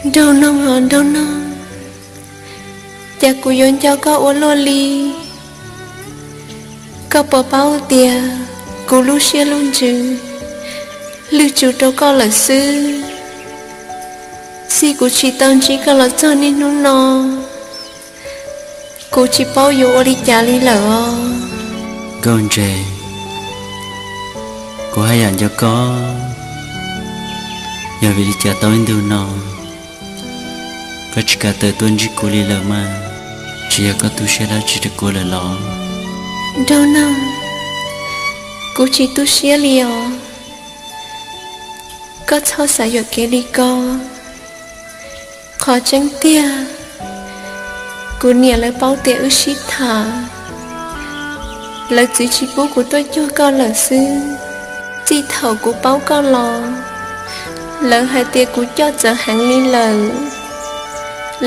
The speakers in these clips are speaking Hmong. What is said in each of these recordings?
Nraug Noog os Nraug Noog, cas kuv yuav nco koj ua luaj li. Koj puas paub tias kuv lub siab lub ntsws lwj tsuv rau koj lawm xwb. Txij kuv tsis tau ntsib koj los txog niaj hnub no, kuv tsis paub yuav ua li cas li lawm os. Nkauj Ntse, kuv haj yam nco koj, yog vim li cas tau ib ntu no koj tsis kam tawm tuaj ntsib kuv li lawm mas? Tsis yog koj tu siab dab tsi rau kuv lawm los? Nraug Noog, kuv tsis tu siab li os. Koj txhob xav yuam kev li ko. Qhov tseeb tiag, kuv niam lawv paub tias wb sib tham, lawv txwv tsis pub kuv tuaj cuag koj lawm xwb. Txij thaum kuv paub koj los, lawv hais tias kuv coj txawv heev li lawm,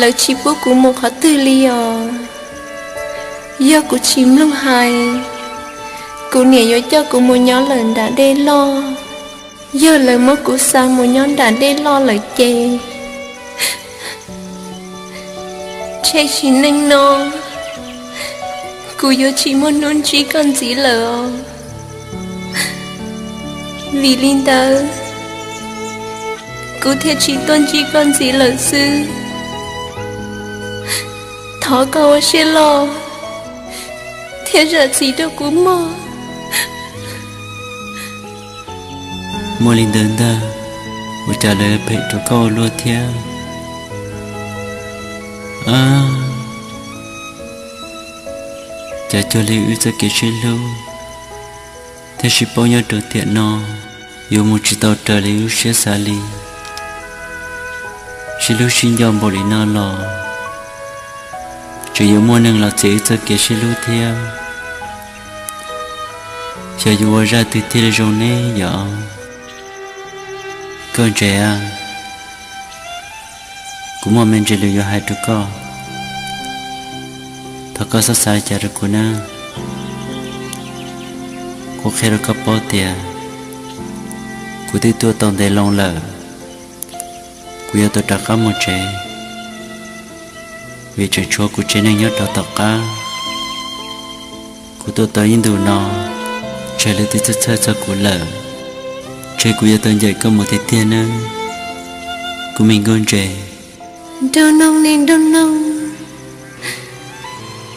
lawv tsis pub kuv mus qhov twg li os. Yog kuv tsis mloog hais, kuv niam yuav coj kuv mus nyob lawm nram dej loj. Yog lawv muab kuv xa mus nyob nram dej loj lawm ces, ntshe sim neej no kuv yuav tsis muaj hnub ntsib koj ntxiv lawm os. Vim li ntawd, kuv thiaj tsis tuaj ntsib koj ntxiv lawm xwb. Thov koj ua siab loj thiab zam txim rau kuv mog. Muaj li ntawd ntag, ua cas lawv phem rau koj ua luaj thiab? Cas cuag li wb txoj kev sib hlub thiab sib paub nyob rau tiam no yuav mus tsis tau raws li wb siab xav li. Sib hlub sib nco npaum li no los tseem yuav muaj neeg los txiav wb txoj kev sib hlub thiab. Xyov yuav ua zaj twg thiaj li zoo ne yom? Nkauj Ntse a, kuv muaj me ntsis lus yuav hais rau koj. Thov koj txhob xav li cas rau kuv nawb. Kuv qhia rau koj paub tias kuv twb tuaj tau ntev loo lawm, kuv yuav tau rov qab mus tsev, vim tseem tshuav kuv tsev neeg nyob rau tom qab. Kuv tuaj tau ib ntus no, ntshe lawv twb txhawj txhawj txog kuv lawm. Ntshe kuv yuav tau ncaim koj mus tiag tiag nawb, kuv me Nkauj Ntse. Nraug Noog ne Nraug Noog,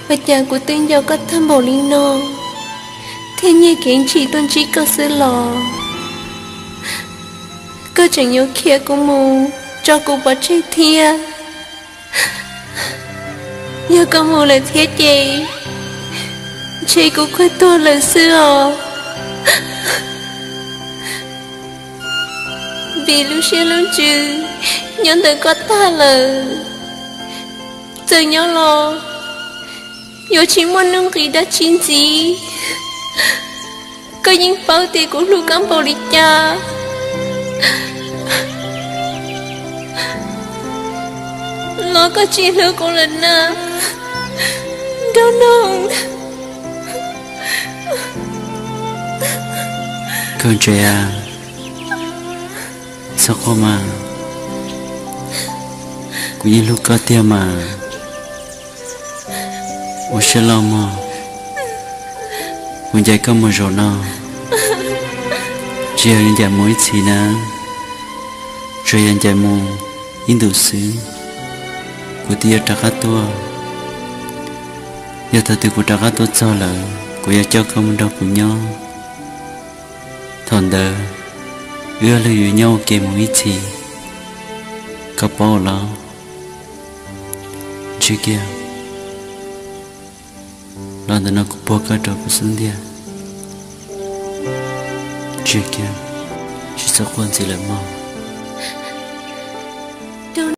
ua cas kuv twb nco koj tag npaum li no thiaj nyiag kev ntshis tuaj ntsib koj xwb los? Koj tseem yuav khiav kuv mus tso kuv pov tseg thiab. Yog koj mus lawm thiab ces ntshe kuv khuv tuag lawm xwb os. Vim lub siab lub ntsws nyob ntawm koj tag lawm, txawm nyob los yuav tsis muaj nuj nqis dab tsi ntxiv. Koj yeej paub tias kuv hlub koj npaum li cas, los koj tsis hlub kuv lawm na, Nraug Noog. Nkauj Ntse a, txhob quaj mas, kuv yeej hlub koj tiag mas. Ua siab loj mog, kuv ncaim koj mus zaum no, tsis yog yuav ncaim mus ib txhis na, tsuas yog ncaim mus ib ntus xwb, kuv twb yuav rov qab tuaj. Yog thaum twg kuv rov qab tuaj txog lawm, kuv yuav coj koj mus nrog kuv nyob. Thaum ntawd wb ob leeg yuav nyob ua ke mus ib txhis, koj paub los? Ntsib kiag, los ntawm no kuv puag koj rau kuv xub ntiag. Ntsib kiag, tsis txhob quaj ntxiv lawm mog.